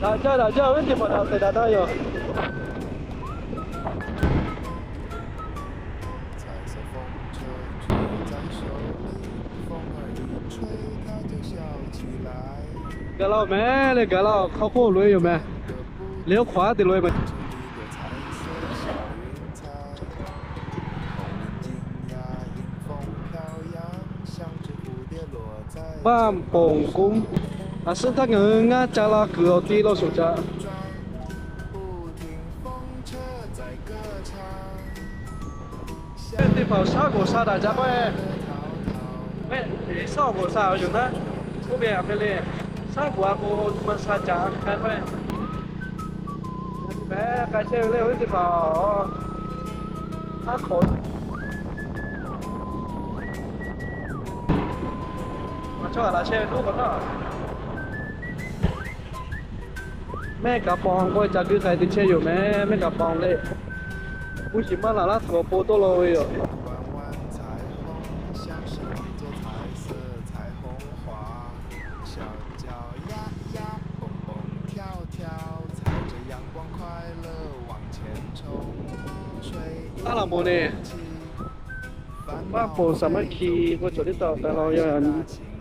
Daꞈ jaˇ daꞈ jaˇ, awˬ viˉ teˇ hpaˍ daꞈ tehꞈ daꞈ taˍ yoˬ. Gaˬ la-oˬ meh, leh gaˬ la-oˬ, hk'aw hk'oˆ loꞈ-e yoˬ meh. Leh oˇ hk'awꞈ-aˉ te loꞈ-e meh. Baˆ ponˍ k'oˆ, aˬ suhˉ htaˇ ngaˬ hui ngaˇ ca la kuiˬ awˬ ti law shuˍ caꞈ. Teˇ hpaˍ shaˉ g'oˍ sha daꞈ jaˇ k'oˆ-e. Mehˆ, shaˉ g'oˍ sha yoˬ naˉ, k'oˆ ve a hk'e le, shaˉ g'oˍ a k'o, maˇ sha caꞈ a hk'e k'oˆ-e. Mehˆ k'ai chehˇ ve le, awˬ viˉ teˇ hpaˍ-oˬ, haˉ hk'awꞈ. Maˬ chawˇ a laꞈ sheh ve toˉ k'awꞈ naˉ. Mehˆ kaꞈ paw k'oˆ-e, ca guiˇ k'ai te chehˇ yoˬ meh, mehˆ kaꞈ paw le. K'uˇ shiˍ maˇ laˬ laˇ tuˬ awˬ pon tawˆ la ve yoˬ. Aˉ laˬ moˍ neˬ, maˇ poˬ saˍ maˇ hki k'o, cawˬ teˇ taˇ awˬ k'ai la yaˇ nyi.